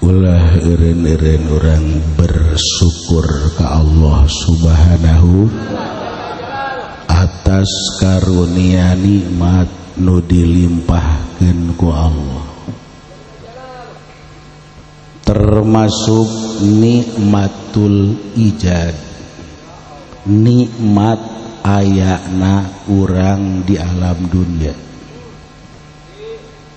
Ulah eureun-eureun urang bersyukur ka Allah Subhanahu atas karunia nikmat nu dilimpahkeun ku Allah, termasuk nikmatul ijad, nikmat ayana urang di alam dunia.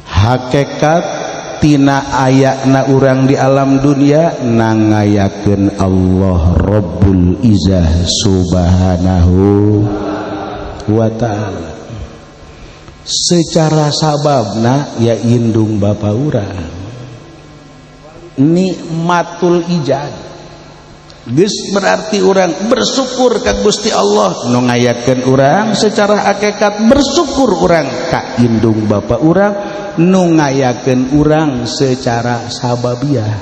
Hakekat tina ayana urang di alam dunia nangayakeun Allah Rabbul Izzah Subhanahu wa ta'ala. Secara sababna ya indung bapa urang, nikmatul ijad. Geus berarti urang bersyukur ka Gusti Allah nu ngayakeun urang. Secara hakikat bersyukur urang ka indung bapa urang nu ngayakeun urang secara sababiah.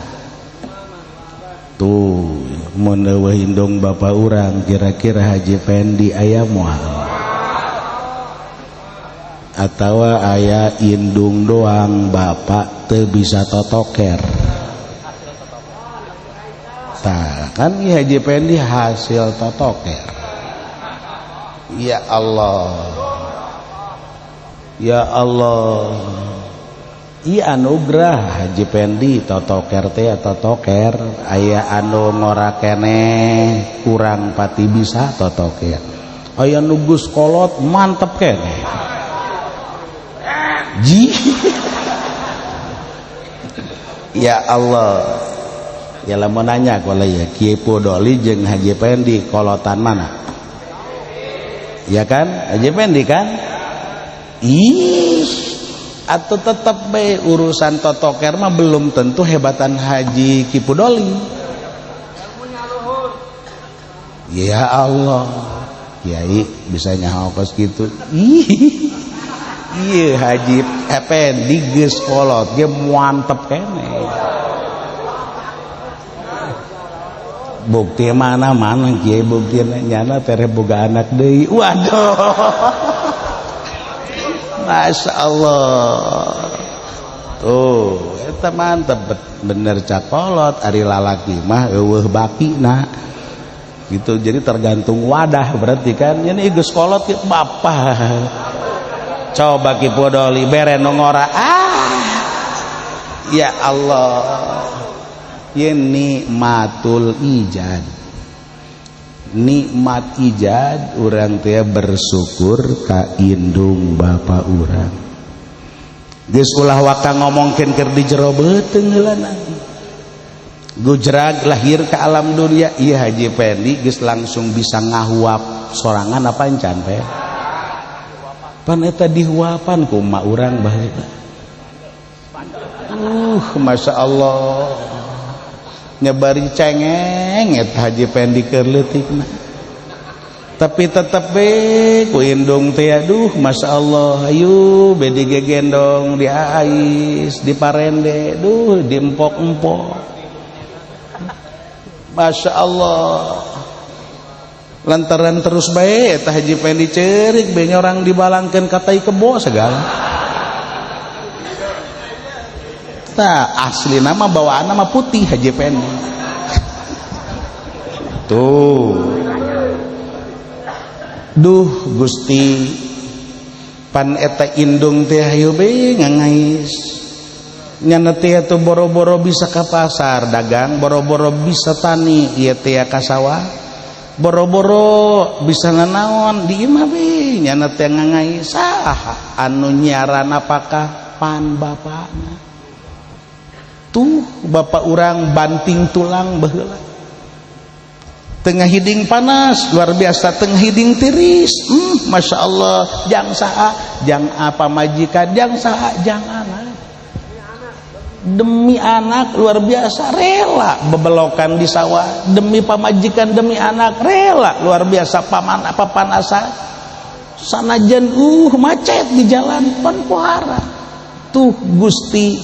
Tuh, mun eueuh indung bapa urang, kira-kira Haji Pendi aya moal? Atawa aya indung doang, bapak teu bisa totoker? Tah kan ieu Haji Pendi hasil totoker. Ya Allah, ya Allah. Iya, anugerah Haji Pendi totoker teh. Totoker aya anu ngora keneh, kurang pati bisa totoker. Aya nu geus kolot mantep keneh ji. Ya Allah, ya lamun nanya kalau ya Kiai Pudoli jeung Haji Pendi kolotan mana? Ya kan Haji Pendi kan? Ih, atau tetap be urusan totoker mah belum tentu hebatan Haji Kipudoli. Ya Allah, Kiai bisa nyaho kos gitu. Ih, iya Haji Ependi geus kolot ge mantep keneh. Bukti mana mana Kiai, bukti nyana tere boga anak deui. Waduh, Masya Allah. Tuh eta mantep bener cakolot. Ari lalaki mah eueuh bakina gitu, jadi tergantung wadah berarti kan. Ini geus kolot bapak coba Ki Podoli bere nu ngora. Ah, ya Allah, ye nikmatul ijad, nikmat ijad. Urang teh bersyukur ka indung bapa urang. Geus ulah waka ngomongkeun keur di jero beuteung heulana. Gujrag lahir ke alam dunia, iya Haji Pendi geus langsung bisa ngahuap sorangan apa encan pe? Pan eta dihuapan ku emak urang baheula. Masya Allah, nyebari cengeng eta Haji Pendi keur leutikna, tapi tetep be ku indung teh. Aduh, Masya Allah, ayu be digegendong, diais, diparende, duh, diempok-empok. Masya Allah, lantaran terus bae eta Haji Pendi ceurik be nyorang dibalangkeun ka tai kebo segala. Tah asli nama bawaan nama putih Haji Pendi tuh. Duh Gusti, pan eta indung teh hayu be ngangais nyana teh atuh boro-boro bisa ka pasar dagang, boro-boro bisa tani ieu teh ka sawah, boro-boro bisa nanaon di imah be nyana teh ngangais. Saha anu nyiaran apakah pan bapakna? Tuh bapak urang banting tulang baheula, tengah hiding panas luar biasa, tengah hiding tiris. Masya Allah, jang saha, jang apa majikan, jang saha, jang anak. Demi anak luar biasa rela bebelokan di sawah, demi pamajikan, demi anak rela luar biasa paman apa panasan sanajan macet di jalan pan pohara. Tuh Gusti,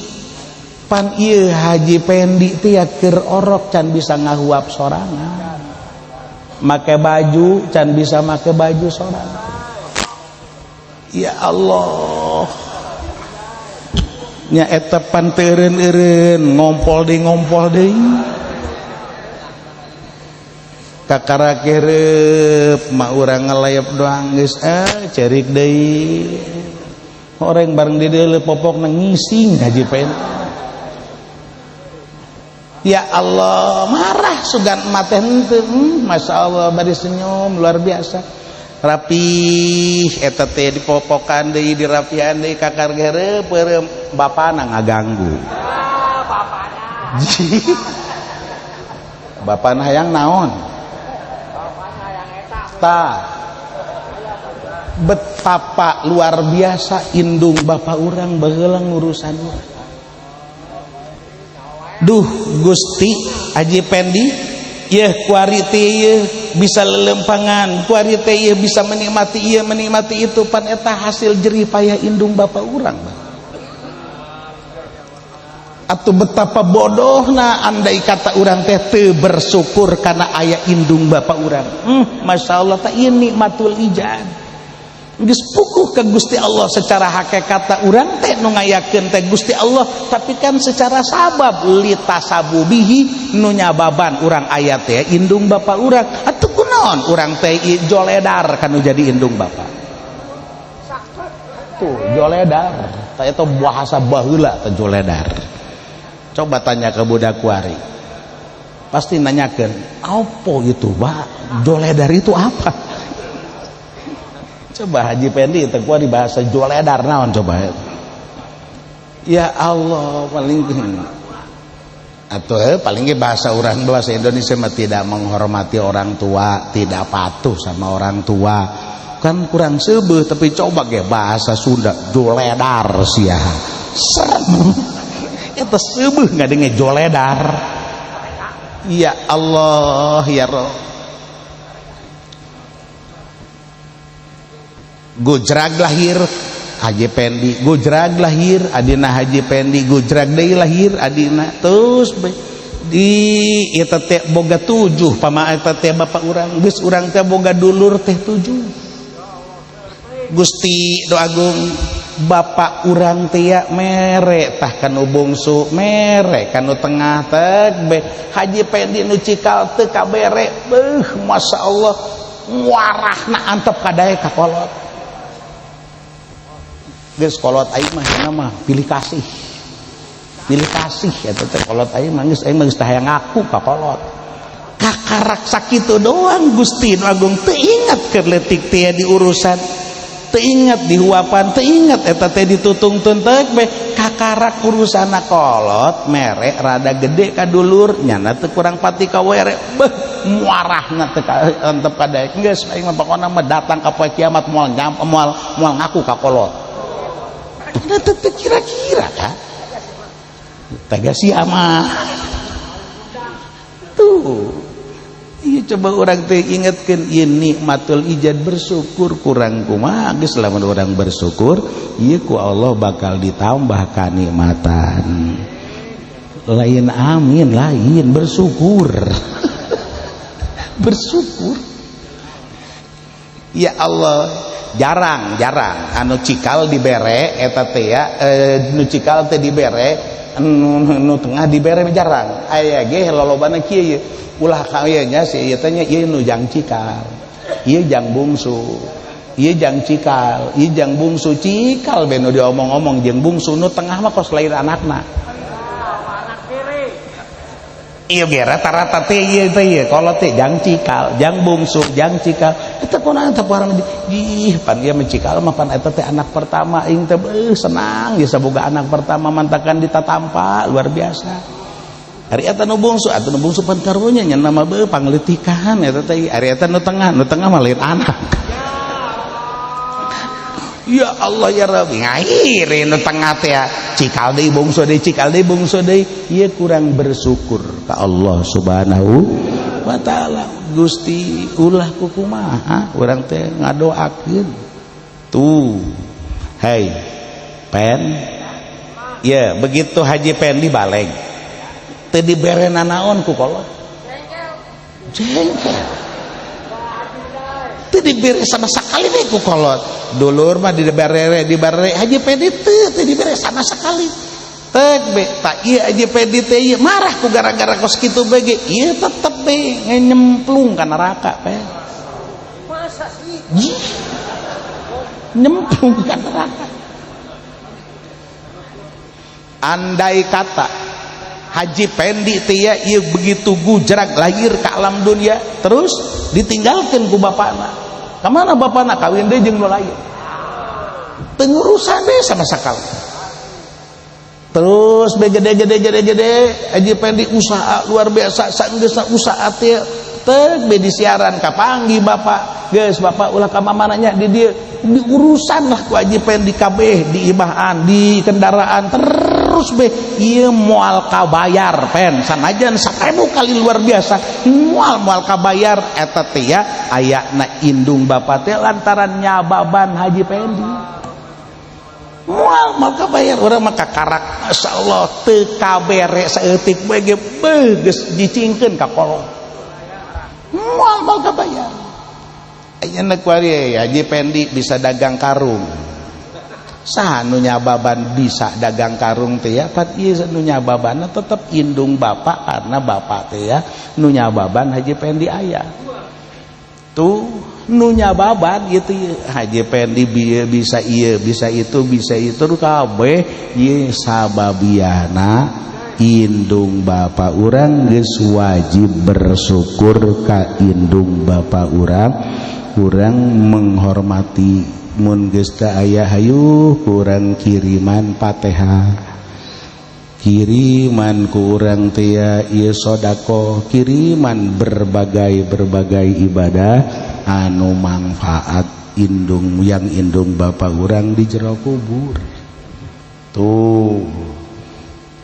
pan ieu Haji Pendi teh ya keur orok can bisa ngahuap sorangan, make baju can bisa make baju sorangan. Ya Allah, Nya eta pan teu eureun-eureun ngompol deui ngompol deui. Kakara kerep mah urang ngalayap doang geus cerik deui. Orang bareng di dieu popokna ngising Haji Pendi. Ya Allah, marah sugan emak teh henteu. Masya Allah bari senyum luar biasa. Rapih eta teh dipopokan deui dirapihan deui kakar gereup peureum bapana ngaganggu. Bapana. Bapana hayang naon? Bapana hayang eta. Tah. Betapa luar biasa indung bapa urang baheula ngurusan urang. Duh Gusti Haji Pendi yeuh kuari teh yeuh bisa lelempangan, kuari teh yeuh bisa menikmati ieu menikmati itu, pan eta hasil jerih payah indung bapa urang. Atuh betapa bodohna andai kata urang teh teu bersyukur karena aya indung bapa urang. Masya Allah tah ieu nikmatul ijad. Geus puguh ke Gusti Allah secara hakikat urang teh nu ngayakeun teh Gusti Allah, tapi kan secara sabab litasabubihi nu nyababan urang aya teh indung bapa urang. Atuh kunaon urang teh joledar kanu jadi indung bapa. Tuh joledar, tah eta bahasa baheula teh joledar. Coba tanya ke budak kuari. Pasti nanyakeun, "Apa itu, Pak? Joledar itu apa?" Coba Haji Pendi teh kuari bahasa joledar naon coba. Ya Allah, paling atau paling ge bahasa urang bahasa Indonesia mah tidak menghormati orang tua, tidak patuh sama orang tua. Kan kurang seubeuh, tapi coba ge bahasa Sunda joledar sia. Serem. Eta seubeuh ngadenge joledar. Ya Allah ya Rob. Gujrag lahir Haji Pendi, gujrag lahir adina Haji Pendi, gujrag deui lahir adina. Terus di eta teh boga 7 pama eta teh bapak urang, geus urang teh boga dulur teh 7. Gusti do agung bapak urang teh ya mere tah kanu bungsu, mere kanu tengah teh be Haji Pendi nu cikal teu kabere. Beuh masyaallah warahna antep kadae ka kolot. Geus kolot aing mah nya mah pilih kasih. Pilih kasih eta teh kolot aing mah geus aing mah geus teh hayang ngaku ka kolot. Kakarak sakitu doang Gusti nu agung teu ingat keur leutik teh di urusan, teu ingat di huapan, teu ingat eta teh ditutungtun teh be kakarak urusanna kolot mere rada gede ka dulur nyana teu kurang pati kawere. Beuh muarahna teu antep kadaek. Geus aing mah pokona mah datang ka poe kiamat moal moal moal ngaku ka kolot. Teu kira-kira kan tega sia mah tuh. Iya coba orang teh ingatkeun ieu nikmatul ijad bersyukur kurang kumaha geus lamun urang bersyukur ieu ku Allah bakal ditambah kanikmatan. Lain amin lain bersyukur. Bersyukur. Ya Allah, jarang-jarang anu cikal dibere eta teh ya, nu cikal teh dibere, nu tengah dibere jarang. Aya ge lolobana kieu ye. Ulah kaya nya si ieu teh nya ieu nu jang cikal, ieu jang bungsu, ieu jang cikal, ieu jang bungsu. Cikal be nu diomong-omong jeung bungsu, nu tengah mah kos lain anakna. Ieu ge rata-rata teh ieu teh ieu kolot teh jang cikal, jang bungsu, jang cikal. Eta kunaon teh parang ih pan ieu mah cikal mah pan eta teh anak pertama aing teh senang geus boga anak pertama mantakan ditatampa luar biasa. Ari eta nu bungsu atuh nu bungsu pan karunya nya nama beuh pangleutikan eta teh. Ari eta nu tengah mah lain anak. Ya Allah ya Rabbi, ngair nu tengah teh cikal deui bungsu deui cikal deui bungsu deui. Ieu kurang bersyukur ka Allah Subhanahu wa taala. Gusti ulah kukumaha urang teh ngadoakeun. Tuh. Hei, Pen. Ya, begitu Haji Pendi baleg. Teu dibere nanaon ku kolot. Jengkel. Teu dibere sama sekali we ku kolot. Dulur mah dibere Haji Pendi teu dibere sama sekali. Tek be tak ieu Haji Pendi teh ieu marah ku gara-gara kos kitu be ge ieu tetep be nyemplung ka neraka pe. Masa sih? Nyemplung ka neraka. Andai kata Haji Pendi teh ya ieu begitu gujrak lahir ke alam dunia terus ditinggalkan ku bapakna. Kamana bapakna kawin deui jeung nu lain. Teu ngurusan deui sama sakali. Terus be gede gede gede gede Haji Pendi usaha luar biasa saenggeusna usaha teh teh be disiaran kapanggih bapak geus bapak ulah ka mamananya di dieu diurusan lah ku Haji Pendi kabeh di imahan di kendaraan terus be ieu moal kabayar pen sanajan 1000 kali luar biasa moal moal kabayar eta teh ya ayana indung bapak teh lantaran nyababan Haji Pendi moal moal kabayar urang mah kakarak masyaallah teu kabere saeutik bae ge beuh geus dicingkeun ka kolong moal moal kabayar. Ayeuna kuari Haji Pendi bisa dagang karung saha nu nyababan bisa dagang karung teh ya pat ieu nu nyababanna tetep indung bapak karena bapak teh ya nu nyababan Haji Pendi aya tuh nu nyababan gitu Haji Pendi bisa ieu bisa itu kabeh ieu sababiana indung bapak urang geus wajib bersyukur ka indung bapak urang. Urang menghormati mun geus teu aya hayu kurang kiriman Fatihah kiriman ku urang teh ieu sedekah kiriman berbagai-berbagai ibadah anu manfaat indung yang indung bapak urang di jero kubur. Tuh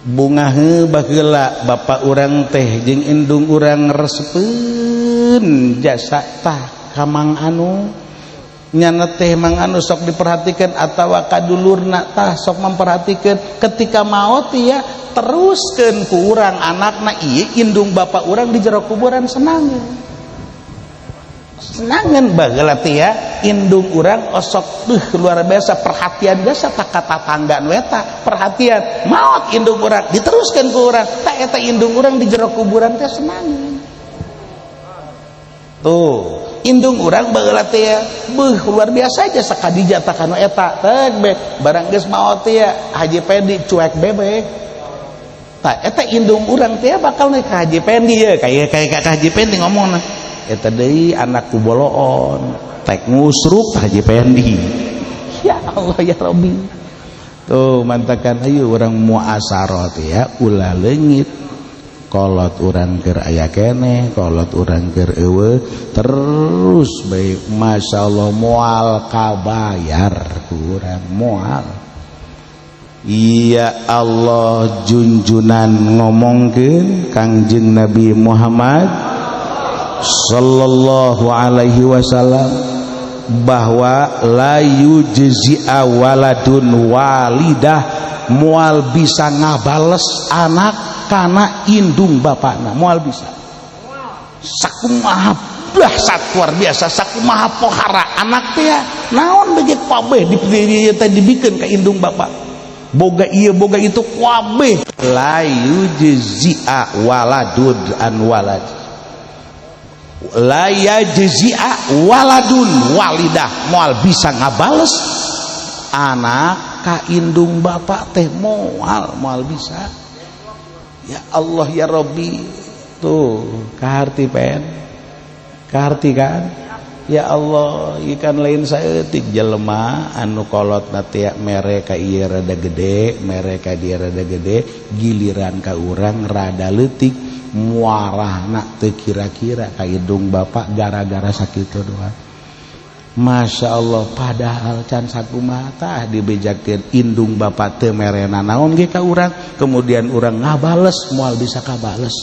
bungahe baheula bapak urang teh jeung indung urang resepeun jasa tah ka Mang Anu nyana teh Mang Anu sok diperhatikan atawa kadulurna tah sok memperhatikan ketika maot ya teruskeun ku urang anakna ieu indung bapak urang di jero kuburan senangeun senangan baheula teh ya indung urang osok duh luar biasa perhatian jasa tak ka tatangga nu eta perhatian maot indung urang diteruskeun ku urang tak eta indung urang di jero kuburan teh senangan. Tuh indung urang baheula teh ya beuh luar biasa aja sakadijah tak kanu eta teh be barang geus maot teh ya Haji Pendi cuek bebek tak eta indung urang teh bakal naik ka Haji Pendi ya kayak kayak ka Haji Pendi ngomongna eta deui anak ku boloon tek ngusruk Haji Pendi ya Allah ya Rabbi. Tuh mantakan ayo urang muasarah teh ya ulah leungit kolot urang keur aya keneh kolot urang keur eueuh terus baik masyaallah moal kabayar ku urang moal. Ya Allah junjunan ngomongkeun Kangjeng Nabi Muhammad sallallahu alaihi wasallam bahwa la yujzi'a waladun walidah moal bisa ngabales anak kana indung bapakna moal bisa sakumaha dahsyat luar biasa sakumaha pohara anak teh naon bege kabeh teh dibikeun ka indung bapak boga ieu boga itu kabeh la yujzi'a waladun an walad la yajzi'a waladun walidah moal bisa ngabales anak ka indung bapak teh moal moal bisa. Ya Allah ya Rabbi. Tuh kaharti pen kaharti kan ya Allah ikan lain saeutik jelema anu kolot na teh mere ka ieu rada gede mere ka dieu rada gede giliran ka urang rada leutik muarahna teu kira-kira ka indung bapak gara-gara sakitu doang. Masya Allah padahal can sakumaha tah dibejakeun indung bapak teu merena naon ge ka urang kemudian urang ngabales moal bisa kabales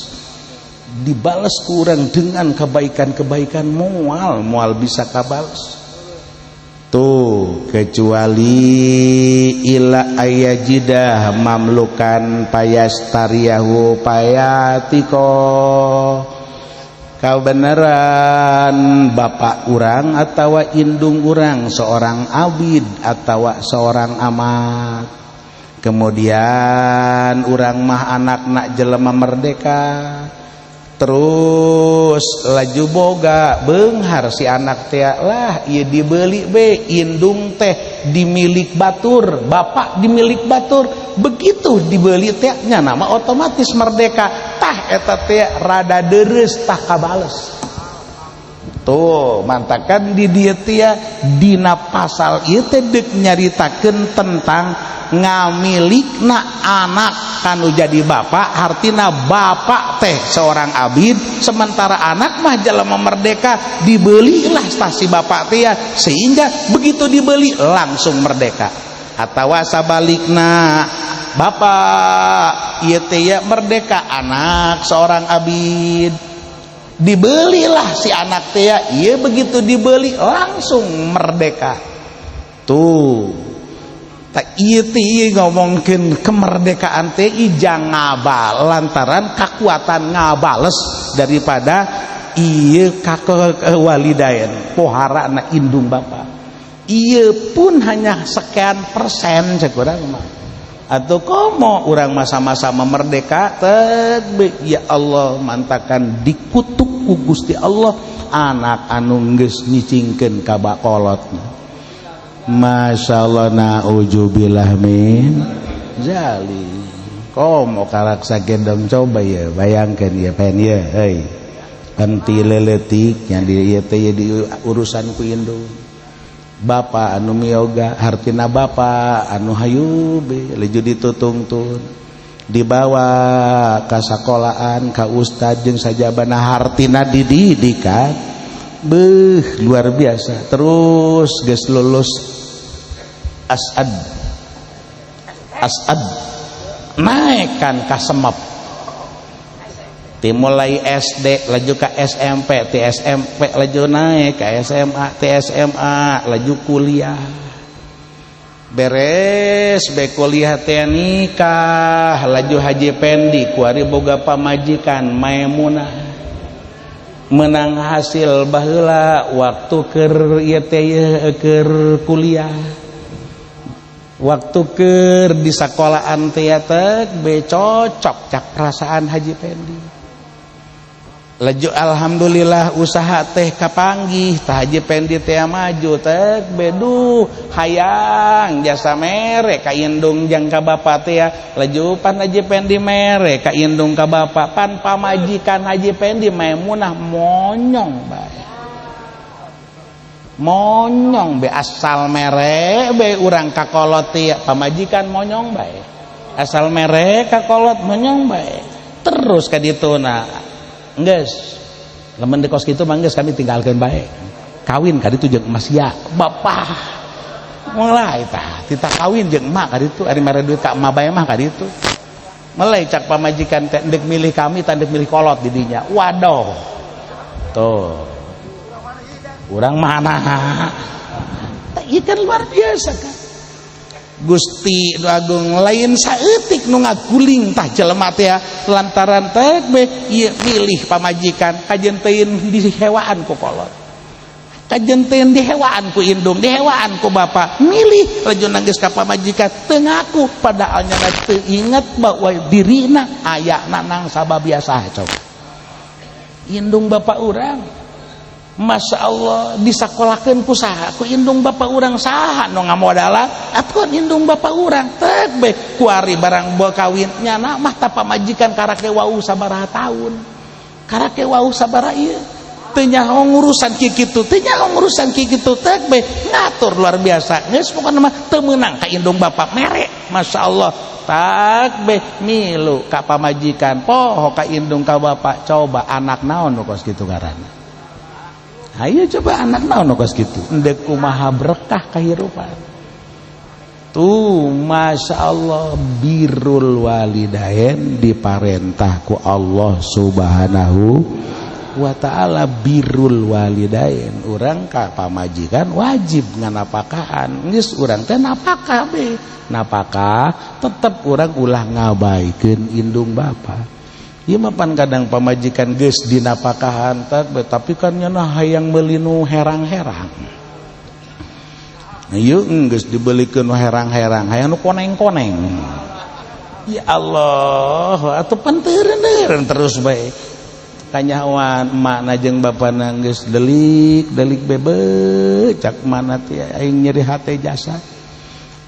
dibales ku urang dengan kebaikan-kebaikan moal moal bisa kabales. Tuh kecuali ila ayajidah mamlukan payastariyahu payatiko kabeneran bapak urang atawa indung urang seorang abid atawa seorang amat Kemudian urang mah anakna jelema merdeka, terus laju boga beunghar si anak teh lah, ieu dibeli be indung teh dimilik batur, bapak dimilik batur. Begitu dibeli teh nya nama otomatis merdeka. Tah eta teh rada deres, tah kabales tuh. Mantakan di dieu teh dina pasal ieu teh deuk nyaritakeun tentang ngamilikna anak kanu jadi bapak. Hartina bapak teh seorang abid, sementara anak mah jelema merdeka. Dibelilah stasi bapak teh ya, sehingga begitu dibeli langsung merdeka. Atau sabalikna, bapak ieu teh ya merdeka, anak seorang abid. Dibelilah si anak teh ya, iya, begitu dibeli langsung merdeka tuh. Tak ieu teh ngomongkeun kemerdekaan teh ijang ngabal lantaran kekuatan ngabales daripada ieu walidain, pohara na indung bapak. Ieu pun hanya sekian persen cek urang mah. Atau komo urang mah sama-sama merdeka teh, ya Allah, mantakan dikutuk ku Gusti Allah anak anu geus nyicingkeun ka bakolotna. Masya Allah, na'udzubillah min zalik. Komo karaksa gendong, coba ya bayangkan ya pen ya, hei, henti leletik yang di ieu teh di urusan ku indung bapak anu miyoga. Hartina bapak anu hayu be leju ditutungtun, dibawa ka sakolaan, ka ustad jeung sajabana, hartina dididikan beuh luar biasa. Terus geus lulus asad asad, naikkan ka semap, dimulai SD laju ke SMP, ti SMP laju naik ke SMA, ti SMA laju kuliah. Beres be kuliah teh nikah laju Haji Pendi kuari boga pamajikan Maimunah, menang hasil baheula waktu keur ieu teh keur kuliah, waktu keur di sekolahan teh be cocok cak perasaan Haji Pendi. Laju alhamdulillah usaha teh kapanggih, tah Haji Pendi teh maju teh beduh hayang jasa mere ka indung jang ka bapak teh ya. Laju pan Haji Pendi mere ka indung ka bapak, pan pamajikan Haji Pendi Maimunah monyong bae, monyong be asal mere be urang kakolot teh. Pamajikan monyong bae asal mere kakolot, monyong bae terus ka dituna. Geus lamun di kos kitu mah geus kami tinggalkeun bae, kawin ka ditu jeung emas ya bapak. Mulai tah tita kawin jeung emak ka ditu, ari mere duit ka emak bae mah ka ditu. Mulai cak pamajikan teh ndek milih kami tah ndek milih kolot di dinya. Waduh, tuh urang mana. Ieu kan luar biasa kan. Gusti nu Agung lain saeutik nu ngaguling tah jelema teh lantaran teh be ieu milih pamajikan, kajen teuing dihewaan ku kolot, kajen teuing dihewaan ku indung, dihewaan ku bapak, milih laju nangis ka pamajikan teu ngaku, padahal nya teu inget bahwa dirina ayana nang sababiasa. Coba indung bapak urang, Masya Allah, disakolahkeun ku saha? Ku indung bapak urang. Saha nu ngamodalan atuh? Indung bapak urang tek be kuari barang bawa kawin nyana mah tah pamajikan karake wau sabaraha tahun, karake wau sabaraha ieu, teu nyaho ngurusan kikitu, teu nyaho ngurusan kikitu, tek be ngatur luar biasa. Geus pokona mah teu meunang ka indung bapak mere. Masya Allah, tak be milu ka pamajikan, poho ka indung ka bapak. Coba anak naon nu kos kitu ngaranna? Ayo coba anak naon nu kos kitu? Endek kumaha berkah kehidupan tuh? Masya Allah, birrul walidain diparentah ku Allah Subhanahu wa ta'ala. Birrul walidain, urang ka pamajikan wajib nganapakahan. Geus urang teh napakah be napakah, tetep urang ulah ngabaikeun indung bapa. Ieu mah pan kadang pamajikan geus dinapakahan teh, tapi kan nyana hayang meuli nu herang-herang. Ieu geus dibelikeun herang-herang hayang nu koneng-koneng. Ya Allah, atuh panteureun terus bae. Kanyahoan emakna jeung bapana geus delik-delik bebe cak mana teh aing nyeri hate jasa.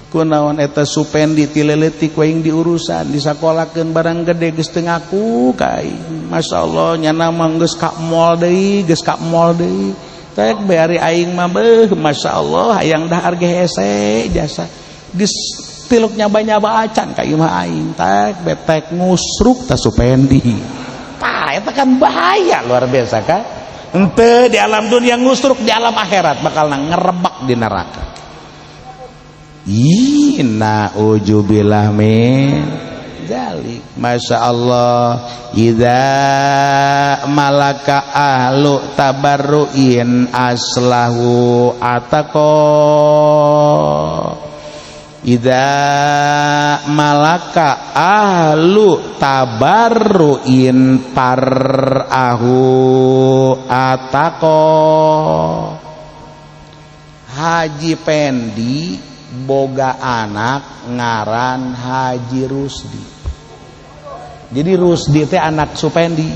Kunaon eta Supendi ti leutik ku aing diurusan disakolakeun barang gede geus teu ngaku ka aing. Masyaallah nyana mah geus ka mall deui, geus ka mall deui. Tek be ari aing mah beuh masyaallah hayang dahar ge hese jasa. Geus tiluk nyaba-nyaba acan ka imah aing tek betek ngusruk ta Supendi. Tah eta kan bahaya luar biasa kan. Henteu di alam dunia ngusruk, di alam akhirat bakal ngerebak di neraka. Inna ujubillah min dzalik. Masya Allah, idza malaka ahlu tabarruin aslahu ataqo. Idza malaka ahlu tabarruin parahu ataqo. Haji Pendi boga anak ngaran Haji Rusdi. Jadi Rusdi teh anak Supendi.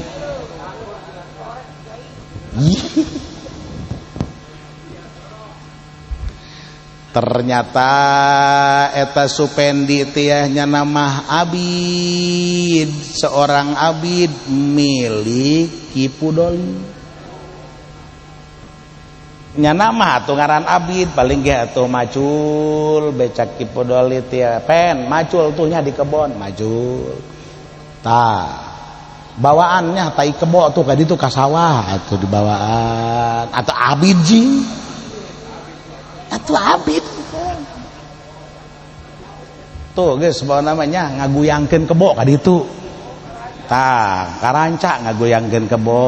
Ternyata eta Supendi teh nya nama abid, seorang abid milik Ki Pudoli. Nya nama atuh ngaran abid paling ge atuh macul becak Ki Pudoli teh pen macul tuh nya di kebon macul. Tah bawaannya tai kebo tuh ka ditu ka sawah atuh dibawaan atau abid jing. Atuh abid. Tuh geus bawa namanya ngaguyangkeun kebo ka ditu. Tah karanca ngaguyangkeun kebo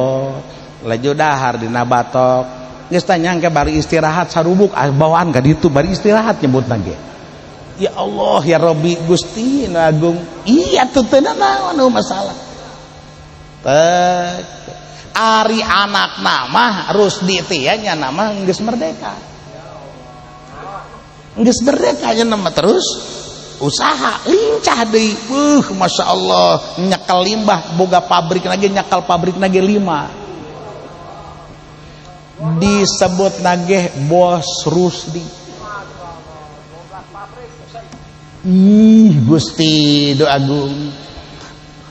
laju dahar dina batok. Geus tanya engke bari istirahat sarubuk bawaan ka ditu bari istirahat nyebutna ge. Ya Allah ya Rabbi Gusti nu agung. Iya tuh teu naon masalah. Teh ari anakna mah Rusdi teh nya nama geus merdeka. Geus merdeka nya nama terus usaha lincah deui. Beuh masyaallah nyekel limbah boga pabrik lagi nyekel pabrik lagi 5. Disebut nageh Bos Rusdi. Ih Gusti do agung.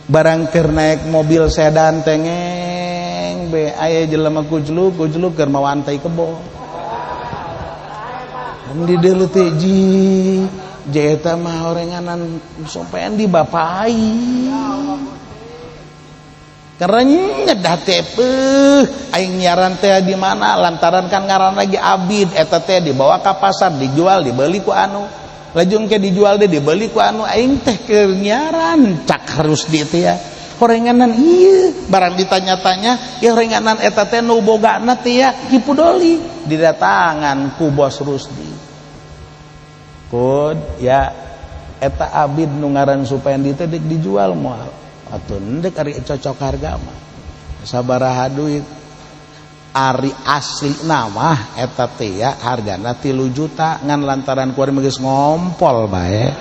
Barang keur naik mobil sedan tengeng be aya jelema kujluk kujluk keur mawa antai kebo. Di deuleu teh ji eta mah orenganan Supendi bapak aing. Kerenyet dah teh peuh aing nyaran teh di mana lantaran kan ngaran lagi abid eta teh dibawa ka pasar dijual dibeli ku anu lajung ke dijual deh dibeli ku anu aing teh keur nyaran cak harus di teh ya horenganan ieu barang ditanya-tanya ya horenganan eta teh nu bogana teh ya Ki Pudoli didatangan ku Bos Rusdi. Kud ya eta abid nu ngaran Supendi teh deuk dijual moal atuh ndek ari cocok harga mah sabaraha duit ari asli nama eta teh ya hargana 3 juta ngan lantaran kuari geus ngompol bae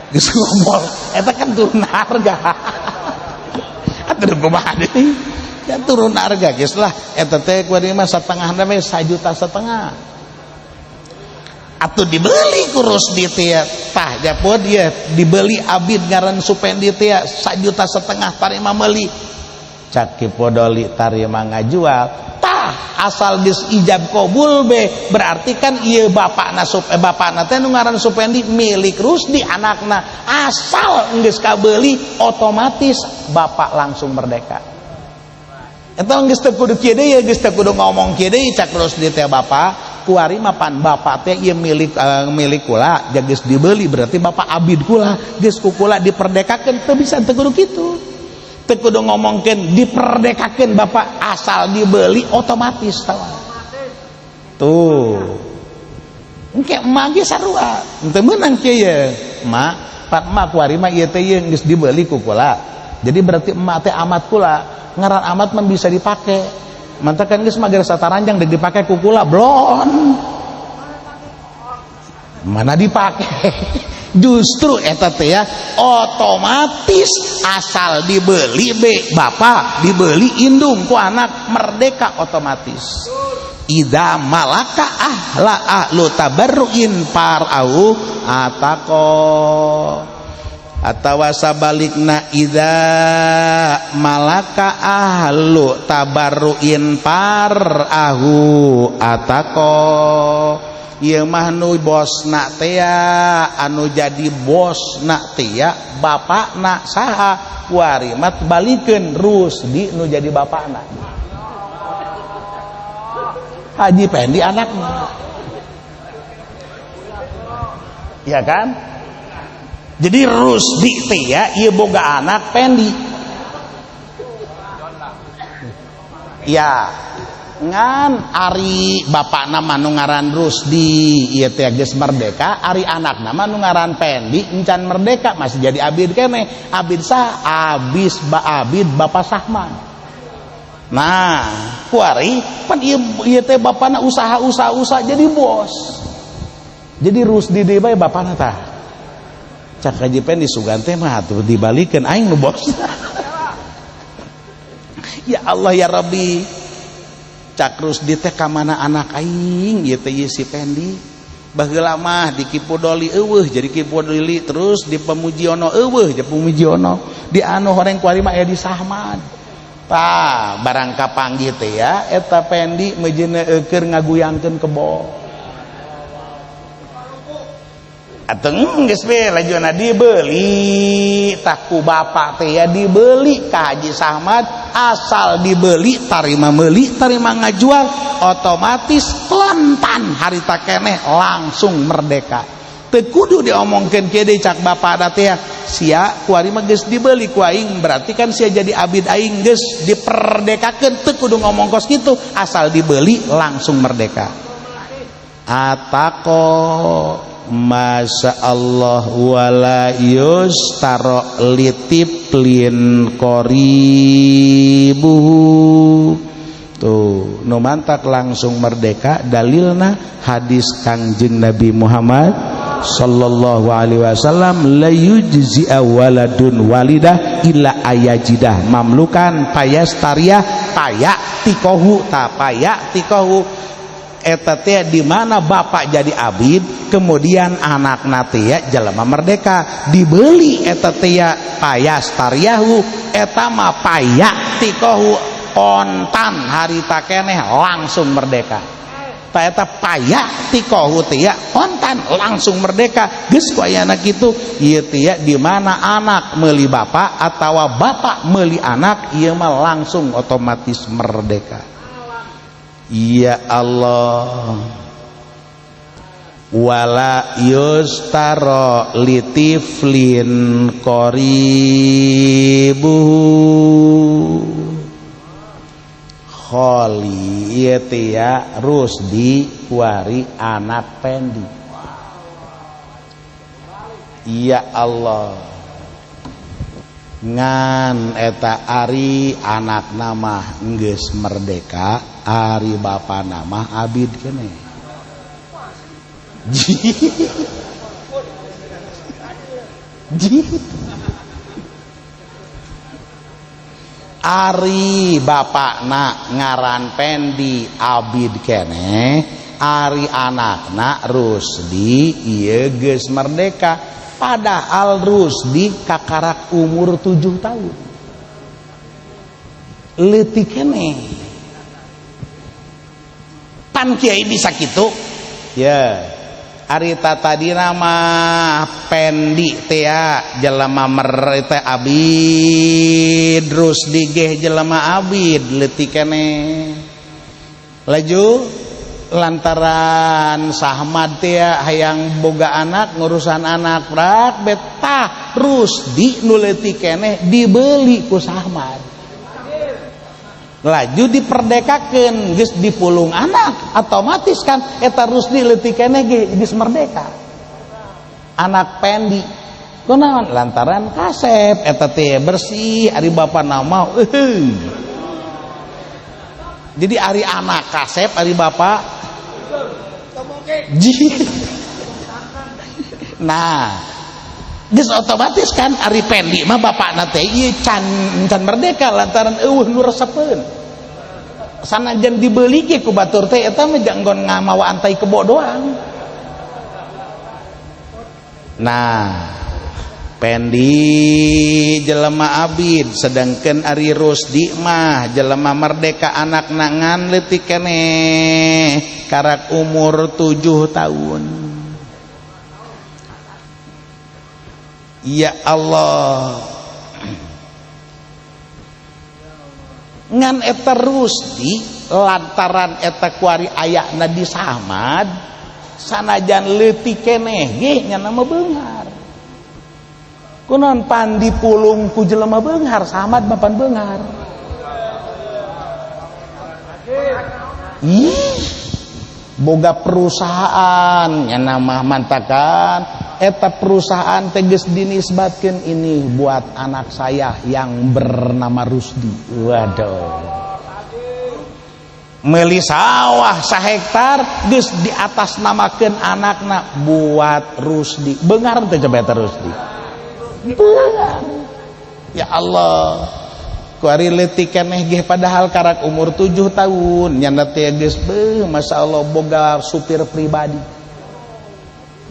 geus ngompol eta kan turun harga atuh kumaha deui ya turun harga geus lah eta teh kuari mah satengahna we 1,5 juta atuh dibeli ku Rusdi teh tah japod dia dibeli abid ngaran Supendi teh 1,5 juta tarima meuli cak Ki Podoli tarima ngajual tah asal geus ijab qabul be berarti kan ieu bapakna bapakna teh nu ngaran Supendi milik Rusdi anakna asal geus kabeuli otomatis bapak langsung merdeka. Eta geus teu kudu kieu deui geus teu kudu ngomong kieu deui cak Rusdi teh bapak kuari mapan bapak teh ieu milik milik kula geus dibeli berarti bapak abid kula geus ku kula diperdekakeun teu bisa teu kudu kitu teu kudu ngomongkeun diperdekakeun bapak asal dibeli otomatis tawa tuh engke emak ge sarua teu meunang kieu ye emak pan emak kuari mah ieu teh ieu geus dibeli ku kula jadi berarti emak teh amat kula ngaran amat mah bisa dipake mantakan geus mah geus sataranjang deuk dipake ku kula blon. Mana dipake? Justru eta teh ya otomatis asal dibeli be bapak dibeli indung ku anak merdeka otomatis. Idza malaka ahla ahlu tabarruin parau atako atawa sabalikna idza malaka ahlu tabarruin parahu atako. Ieu mah nu bosna teh anu jadi bosna teh bapakna saha kuari mah balikeun Rusdi nu jadi bapakna. Haji Pendi anaknya. Ya kan? Jadi Rusdi teh ya ieu boga anak Pendi. Ya. Ngan ari bapakna mah nu ngaran Rusdi ieu teh geus merdeka, ari anakna mah nu ngaran Pendi encan merdeka masih jadi abid keneh. Abid sah abis ba abid bapa Sahman. Nah, kuari pan ieu teh bapana usaha-usaha jadi bos. Jadi Rusdi deui bae bapana tah. Cak Haji Pendi sugan teh mah atuh dibalikeun aing nu bos. Ya Allah ya Rabbi. Cak Rusdi teh ka mana anak aing ieu teh ieu si Pendi. Baheula mah di Kipudoli eueuh jadi Kipudoli terus di Pemujiono eueuh jadi Pemujiono. Di anu horeng kuari mah aya di Sahmad. Tah barang kapanggih teh ya eta Pendi mejeuna eukeun ngaguyangkeun kebo. Atuh geus we lajuna dibeli tah ku bapak teh ya dibeli ka Haji Sahmad asal dibeli tarima meuli tarima ngajual otomatis kelantan harita keneh langsung merdeka. Teu kudu diomongkeun kieu deui cak bapak teh ya sia kuari mah geus dibeli ku aing berarti kan sia jadi abid aing geus diperdekakeun teu kudu ngomong kos kitu asal dibeli langsung merdeka. Atako Masya Allah wala yustaro litiplin qoribuhu. Tuh nu mantak langsung merdeka dalilna hadis Kangjeng Nabi Muhammad sallallahu alaihi wasallam la yujzi waladun walidah illa ayajidah mamlukan payastariyah payak tikohu ta payak tikohu. Eta teh di mana bapak jadi abid kemudian anakna teh jelema merdeka dibeli eta teh payastariyahu eta mah payak tikohu kontan harita keneh langsung merdeka. Ta eta payak tikohu teh kontan langsung merdeka geus ku ayana kitu ieu teh di mana anak meuli bapak atawa bapak meuli anak ieu mah langsung otomatis merdeka. Ya Allah wala yustaro litiflin qoribuhu kholi ieu teh ya Rusdi kuari anak Pendi. Ya Allah ngan eta ari anak nama geus merdeka ari bapa nama abid keneh. Ari bapakna ngaran Pendi abid keneh, ari anakna Rusdi ieu geus merdeka. Padahal Rusdi kakarak umur 7 tahun. Leutik keneh. Pan kiai bisa kitu? Ya. Ari tadina mah Pendi teh jelema teh abid Rusdi geh jelema abid leutik keneh. Laju lantaran Sahmad teh hayang boga anak ngurusan anak prak betah Rusdi nu leutik keneh dibeli ku Sahmad. Laju diperdekakeun geus dipulung anak otomatis kan eta Rusdi leutik keneh geus merdeka. Anak Pendi kunaon lantaran kasep eta teh bersih ari bapa nama eueuh. Jadi ari anak kasep ari bapa ji. Nah, geus otomatis kan ari Pendi mah bapakna teh ieu can can merdeka lantaran eueuh nu resepeun. Sanajan dibeli ge ku batur teh eta mah janggon ngamawaan tai kebo doang. Nah, Pendi jelema abid sedangkan ari Rusdi mah jelema merdeka anakna ngan leutik keneh karak umur 7 tahun. Ya Allah, ngan eta Rusdi lantaran eta kuari ayana di Samad sanajan leutik keneh ge nya nama beunghar. Kunaon pan dipulung ku jelema beunghar, Samad mah pan beunghar. Ih, boga perusahaan nya nama mantakan eta perusahaan teh geus dinisbatkeun ini buat anak saya yang bernama Rusdi. Waduh. Meuli sawah sahektar geus di atas namakeun anakna buat Rusdi. Beunghar teh coba eta Rusdi. Beunghar. Ya Allah. Kuari leutik keneh ge padahal karak umur 7 tahun nyana teh geus beuh masyaallah boga supir pribadi.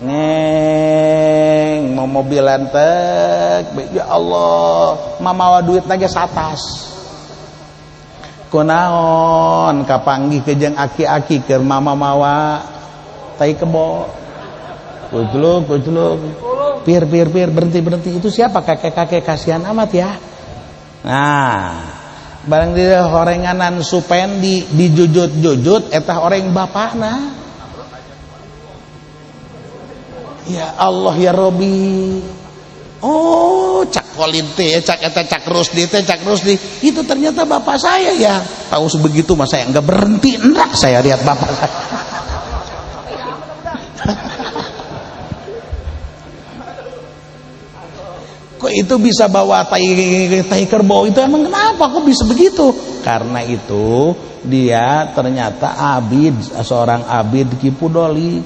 Neng mau mobilan teh ya Allah mamawa duit lagi satas. Kunaon kapanggih ke jeung aki-aki keur mama mawa tai kebo. Kujluk kujluk. Pir pir pir berhenti berhenti itu siapa kakek-kakek kasihan amat ya. Nah, barang dia horenganan Supendi dijujut-jujut eta horeng bapakna. Ya Allah ya Robi. Oh, cak Kolin teh, cak eta cak Rusdi teh, cak Rusdi. Itu ternyata bapak saya ya. Tahu sebegitu mah saya enggak berhenti enggak saya lihat bapak saya. Kok itu bisa bawa tai kerbau itu emang kenapa kok bisa begitu? Karena itu dia ternyata abid, seorang abid Kipudoli.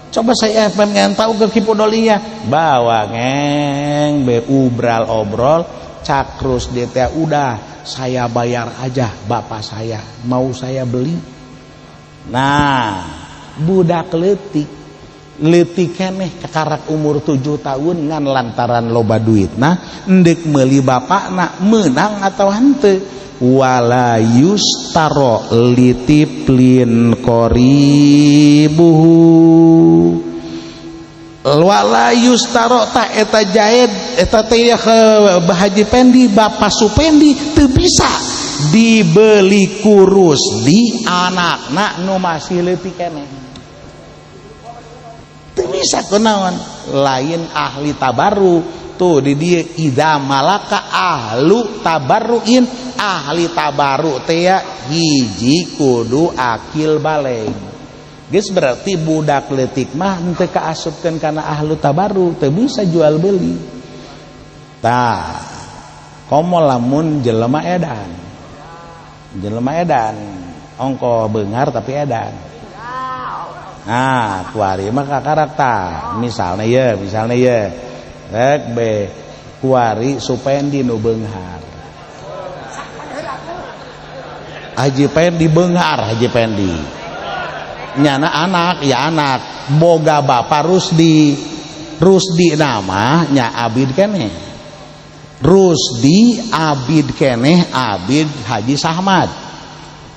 Coba saya pengen tahu ke Kipudolinya. Bawa ngeng be ubral obrol cakrus DTA udah saya bayar aja bapak saya mau saya beli. Nah, budak leutik leutik keneh kakarak umur 7 tahun ngan lantaran loba duitna endek meuli bapakna meunang atau henteu wala yustaro litiplin qoribuhu wala yustaro ta eta jaid eta teh Haji Pendi Bapak Supendi teu bisa dibeli ku Rusdi anakna nu masih leutik keneh. Bisa kunaon lain ahli tabaru tuh di dia idza malaka ahlu tabarruin ahli tabaru teh hiji kudu akil baleg geus berarti budak leutik mah henteu kaasupkeun kana ahlu tabaru teu bisa jual beli. Tah komo lamun jelema edan ongko beunghar tapi edan. Nah, kuari mah kakarak tah. Misalnya ya. Rek be kuari Supendi nu beunghar. Haji Pendi beunghar, Haji Pendi. Nyana anak, ya anak. Boga bapa Rusdi. Rusdi nama nya abid keneh. Rusdi abid keneh, abid Haji Sahmad.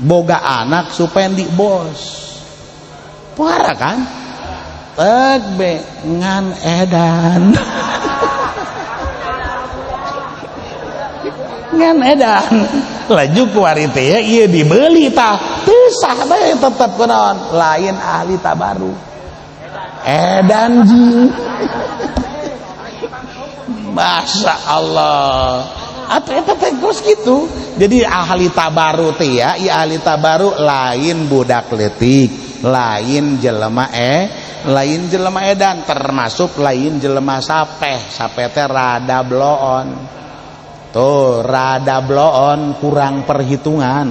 Boga anak Supendi bos. Parah kan? Tegbe ngan edan. Ngan edan. Laju kuari teh ieu dibeli tah. Teu sah bae tetep kunaon? Lain ahli tabaru. Edan jing. Masya Allah. Atau eta teh kos kitu. Jadi ahli tabaru teh ya, ieu ahli tabaru lain budak leutik, lain jelema lain jelema edan, termasuk lain jelema sapeh. Sapeh teh rada bloon. Tuh, rada bloon kurang perhitungan.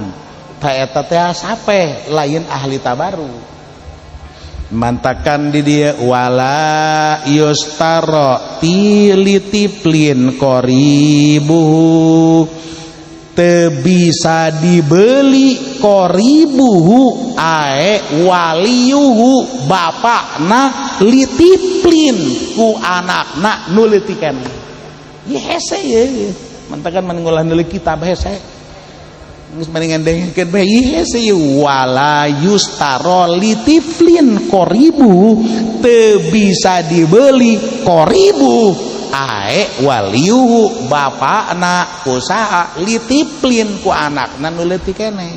Tah eta teh sapeh, lain ahli tabaru. Mantakan di dia wala yustaro tilitiplin qoribuhu teu bisa dibeli qoribuhu ae waliyuhu bapakna litiplin ku anakna nu leutik keneh. Ieu hese ye. Mantakan mending ulah neuleuh kitab hese. Geus mendingan dengekeun bae ieu hese ieu wala yustaro litiflin qoribu teu bisa dibeli qoribu ae waliyuhu bapakna ku saha litiplin ku anakna nu leutik keneh.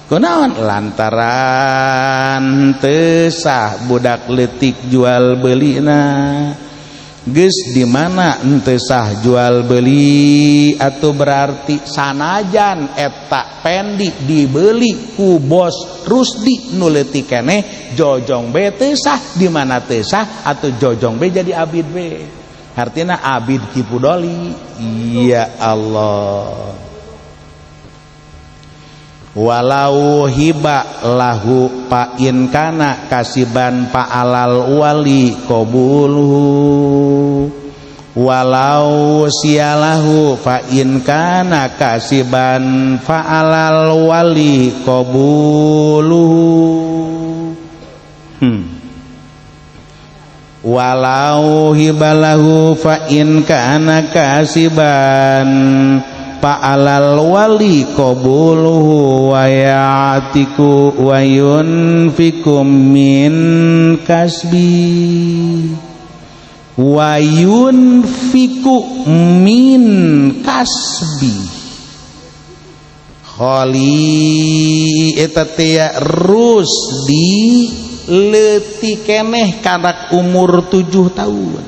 Kunaon lantaran teu sah budak leutik jual belina. Geus di mana henteu sah jual beli atau berarti sanajan eta Pendi dibeli ku bos Rusdi nu leutik keneh jojong be teu sah di mana teu sah atau jojong be jadi abid be. Artinya abid Kipudoli. Ya Allah. Walau hiba lahu pa in kana kasiban pa'alal wali qabuluhu walau sialahu fa in kana kasiban fa'alal wali qabuluhu. Walau hibalahu fa in kana kasiban fa'alal wali qabuluhu wa ya'tiku wa yunfiku min kasbi wa yunfiku min kasbi khali eta teh Rusdi leutik keneh karak umur 7 tahun.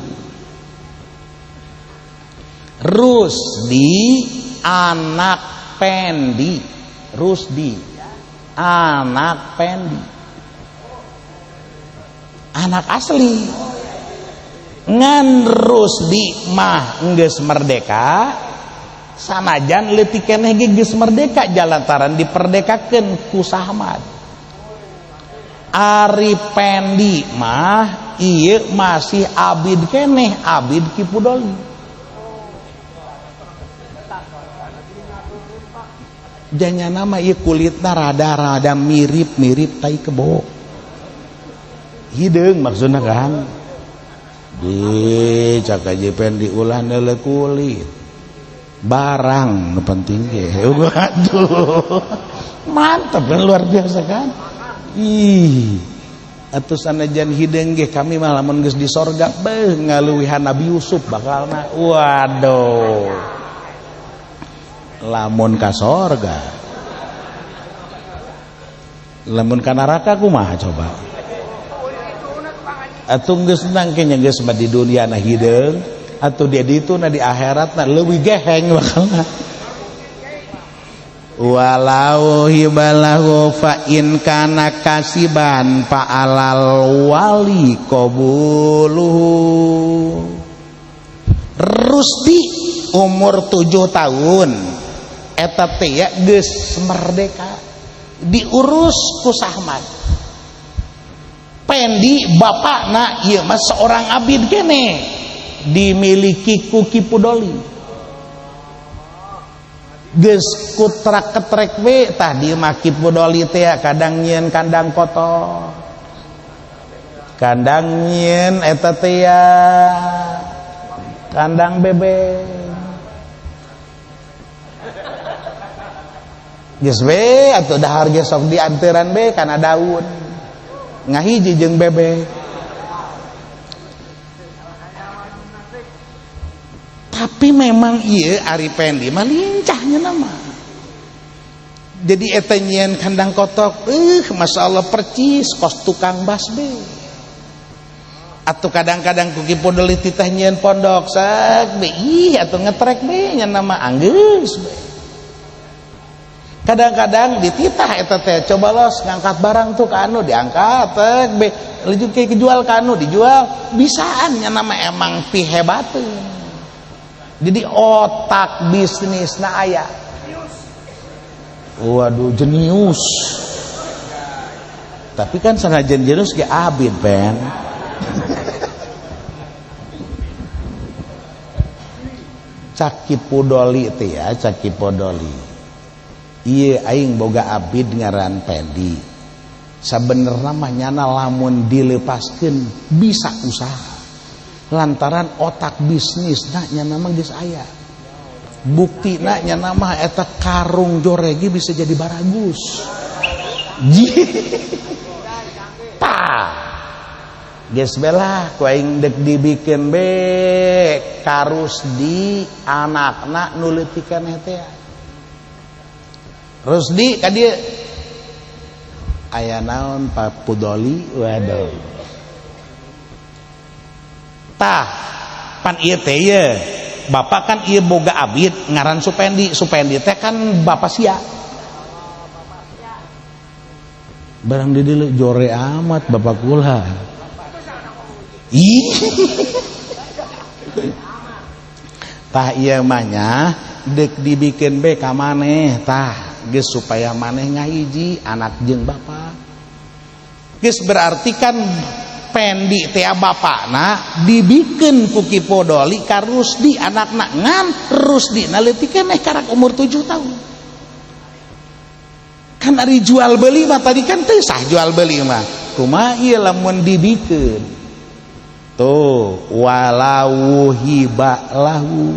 Rusdi anak Pendi, Rusdi anak Pendi, anak asli. Ngan Rusdi mah geus merdeka, sanajan leutik keneh ge geus merdeka jalantaran diperdekakeun ku Sahmad. Ari Pendi mah ieu masih abid keneh, abid Kipudoli. Janya nama ieu kulitna rada-rada mirip-mirip tai kebo. Hideung maksudna kan. Di cak aja Pendi ulah neuleuh kulit. Barang nu penting ge. Aduh. Mantap kan, luar biasa kan? Ih. Atuh sanajan hideung ge kami mah lamun geus di sorga beuh ngaluwihan Nabi Yusuf bakalna. Waduh. Lamun ka sorga, lamun ka neraka kumaha coba? Atuh geus nangke nya geus mah di dunia na hideung, atuh di ditu na di akhirat na leuwih geheng bakalna. Walau hibalahu fa in kana kasiban fa'alal wali qabuluhu. Rusdi umur 7 tahun eta teh ya geus merdeka diurus ku Sahmad. Pendi bapakna ieu mah seorang abid keneh dimiliki ku Kipudoli. Geus kutrak ketrek we tah di mah Kipudoli teh kadang nyieun kandang kotor, kandang nyieun eta teh ya kandang bebek. Geus we atuh dahar ge sok dianteran be kana daun ngahiji jeung bebek. Tapi memang ieu Ari Pendi mah lincahnya nama. Jadi eta nyieun kandang kotok, masyaallah percis kos tukang basbe. Atuh kadang-kadang ku Kipudoli titah nyieun pondok sak be ih atuh ngetrek be nya nama anggeus be. Kadang-kadang dititah eta teh coba los ngangkat barang tuh ka anu diangkat tek be lanjut ke kejual ka anu dijual bisaan nya nama emang pihebateun. Jadi otak bisnisna aya. Waduh jenius. Tapi kan sanajan jenius ge abid pen. Caki Pudoli teh ya, Caki Pudoli. Ieu aing boga abid ngaran Pendi. Sabenerna mah nyana lamun dilepaskeun bisa usaha. Lantaran otak bisnisna nyana mah geus aya. Buktina nyana mah eta karung joregi bisa jadi baragus. Tah. Geus belah ku aing deuk dibikeun be ka Rusdi anakna nu leutik keneh teh. Rusdi ka dieu aya naon Pak Pudoli? Waduh. Tah, pan ieu teh ye. Bapak kan ieu boga abid ngaran Supendi. Supendi teh kan bapak sia. Barang di dieu jore amat bapak kula. Ih. Tah ieu mah nya deuk dibikeun be ka maneh tah geus supaya maneh ngahiji anak jeung bapak. Geus berarti kan Pendi teh bapakna dibikeun ku Ki Podoli ka Rusdi anakna ngan Rusdi na leutik keneh karak umur 7 tahun. Kan ari jual beli mah tadi kan teu sah jual beli mah. Kumaha ieu lamun dibikeun? Tuh walau hiba lahu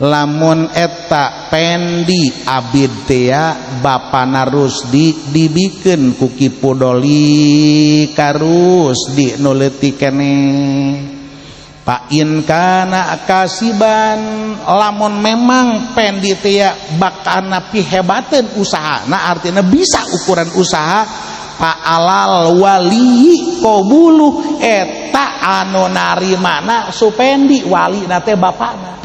lamun eta Pendi abid teh bapana Rusdi dibikeun ku Ki Pudoli ka Rusdi nu leutik keneh. Pa in kana kasiban lamun memang Pendi teh bakana pihebateun usahana artinya bisa ukuran usaha pa alal wali qabulu eta anu narimana Supendi walina teh bapana.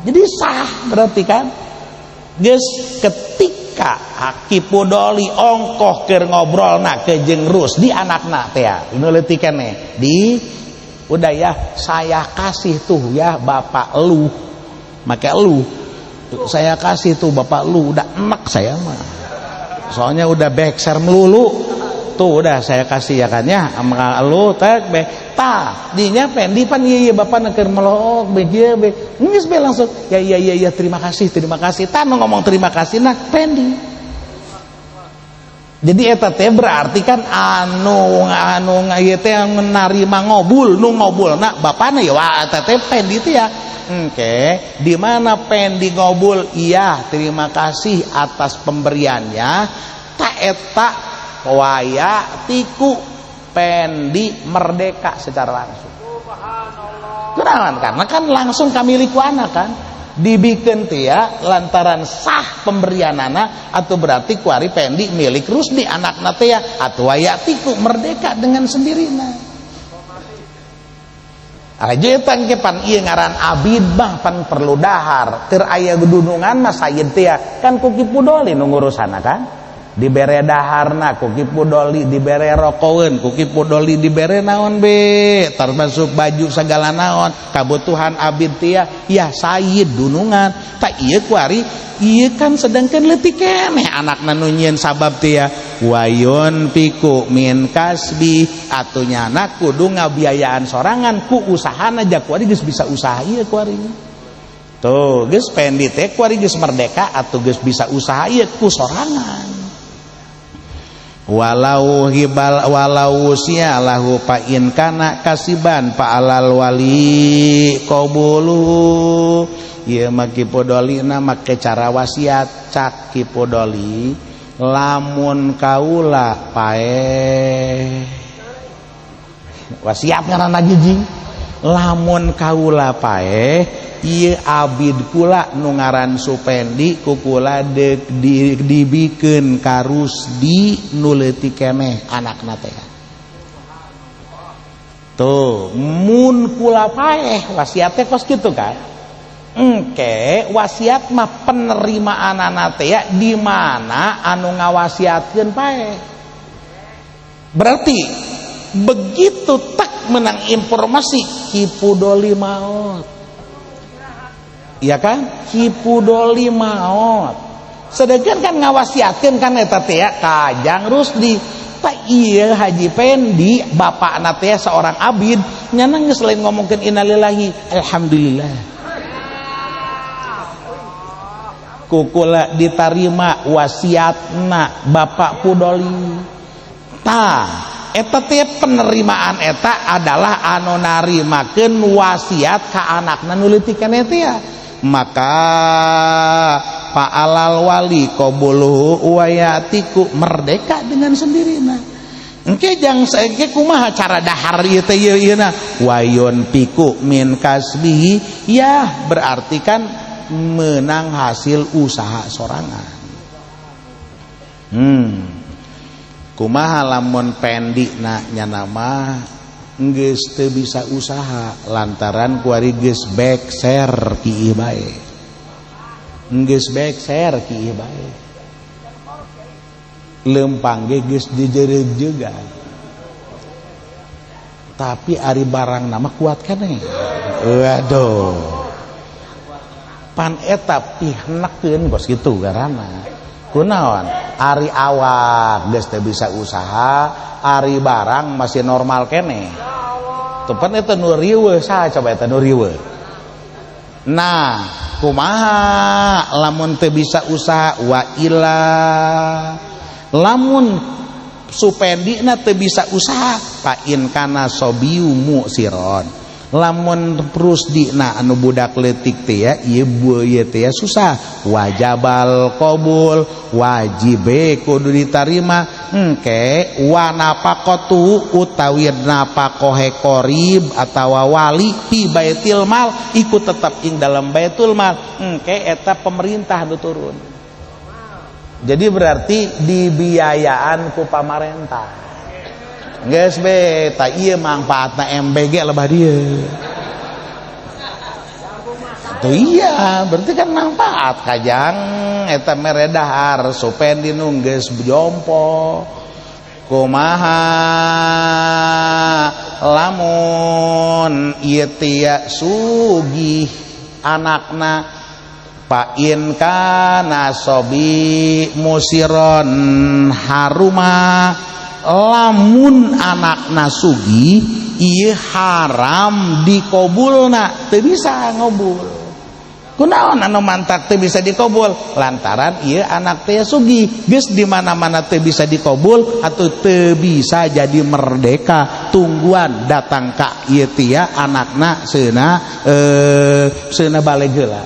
Jadi sah berarti kan geus ketika Ki Pudoli ongkoh keur ngobrolna ke jeung Rusdi anakna teh nu leutik keneh di udah ya saya kasih tuh ya bapak lu make lu saya kasih tuh bapak lu udah enak saya mah soalnya udah bekser melulu tuh udah saya kasih ya kan ya sama lu tek be tah dinya Pendi pan ieu bapak keur melok be ieu be geus be langsung ya ya ya ya terima kasih tah nu ngomong terima kasih nah Pendi. Jadi eta teh berarti kan anu anu ieu teh narima ngobul nu ngobulna bapana ya wah eta teh Pendi teh ya. Engke di mana Pendi ngobul iya terima kasih atas pemberiannya ta eta waya tiku Pendi merdeka secara langsung. Subhanallah. Kenapa? Karena kan langsung kamiliku anak kan dibikin tia lantaran sah pemberian anak atau berarti kuari Pendi milik Rusdi anakna teh atau waya tiku merdeka dengan sendirinya. Aja eta engke pan ieu ngaran abid mah pan perlu dahar keur aya dunungan mah sayeud teh kan ku Ki Pudoli nu ngurusana kan dibere daharna ku Ki Pudoli dibere rokoeun ku Ki Pudoli dibere naon be termasuk baju segala naon kabutuhan abid tia ya sayyid dunungan tak ieu kuari ieu kan sedangkan leutik keneh anakna nu nyieun sabab tia wayon piku min kasbi atuh nyana kudu ngabiayaan sorangan ku usahana ja kuari geus bisa usaha ieu kuari tuh geus Pendi teh kuari geus merdeka atuh geus bisa usaha ieu ku sorangan. Walau hibal walau usia lahu pa in kana kasiban pa alal wali qabulu ieu mah Ki Pudoli na make cara wasiat cak Ki Pudoli lamun kaula paeh wasiat ngaranna jijing lamun kaula paeh ieu abid kula nu ngaran Supendi ku kula deuk dibikeun ka Rusdi nu leutik keneh anakna teh. Tuh mun kula paeh wasiat teh kos kitu kan. Engke wasiat mah penerimaanana teh ya di mana anu ngawasiatkeun paeh. Berarti begitu tak menang informasi Ki Pudoli maot. Ya kan? Ki Pudoli maot. Sedangkan kan ngawasiatkeun kan eta teh kajang Rusdi. Tak iya Haji Pendi bapakna teh seorang abid nyana geus lain ngomongkeun innalillahi alhamdulillah. Kukula ditarima wasiatna Bapak Pudoli. Tah eta teh penerimaan eta adalah anu narimakeun wasiat ka anakna nu leutik keneh teh. Maka fa'alal wali qabuluhu wa yatiku, merdeka dengan sendirinya. Engke jang engke kumaha cara dahar ieu teh ieu ieuna wayon piku min kasbihi, ya berarti kan menang hasil usaha sorangan. Kumaha lamun pendina nyana mah geus teu bisa usaha lantaran kuari geus bekser kieu bae. Geus bekser kieu bae. Lempang ge geus dijereug juga. Tapi ari barang nama kuat keneh. Waduh. Pan eta pihnekeun kos kitu garana. Kunaon? Ari awak geus teu bisa usaha, ari barang masih normal keneh. Tepan eta nu riweuh saha coba eta nu riweuh. Nah, kumaha lamun teu bisa usaha wa ila lamun supendina teu bisa usaha fa in kana sobiu musiron. Lamun Rusdina anu budak leutik teh ya ieu ieu teh susah wajabal qabul wajibe kudu ditarima engke wa nafaqatu utawi nafaqohe qarib atawa wali fi baitil mal iku tetep ing dalam baitul mal engke eta pemerintah nu turun. Jadi berarti dibiayaan ku pamarentah. Geus be ta ieu mangfaatna MBG lebah dieu. Tuh iya, berarti kan manfaat kajang eta mere dahar supendi nu geus jompo. Kumaha lamun ieu teh sugih anakna fa in kana sobi musiron haruma lamun anakna sugih ieu haram dikobulna teu bisa ngobul. Kunaon anu mantak teu bisa dikobul lantaran ieu anak teh sugih geus di mana-mana teu bisa dikobul atau teu bisa jadi merdeka tungguan datang ka ieu teh anakna seuna seuna baleg heula.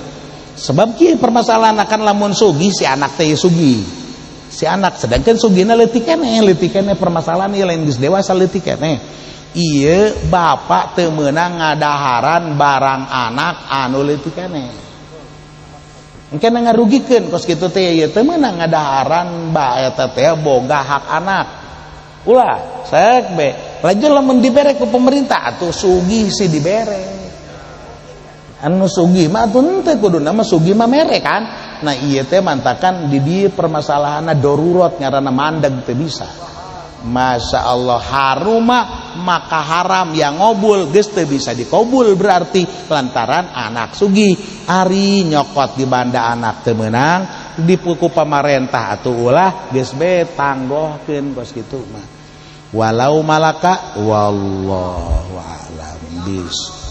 Sebab kieu permasalahan akan lamun sugih si anak teh sugih si anak sedangkan sugihna leutik keneh permasalahan ieu lain geus dewasa leutik keneh. Ieu bapak teu meunang ngadaharan barang anak anu leutik keneh. Engke ngarugikeun kos kitu teh ieu teu meunang ngadaharan ba eta teh boga hak anak. Ulah sek be. Lanjut lamun dibere ku pemerintah atuh sugih si dibere. Anu sugih mah atuh henteu kuduna mah sugih mah mere kan. Nah ieu teh mantakan di dieu permasalahanna darurat ngaranna mandeg teu bisa. Masya Allah haruma maka haram yang ngobul geus teu bisa dikobul berarti lantaran anak sugih ari nyokot di banda anak teu meunang dipuku pamarentah atuh ulah geus be tanggohkeun kos kitu mah. Walau malaka wallahu a'lam bis.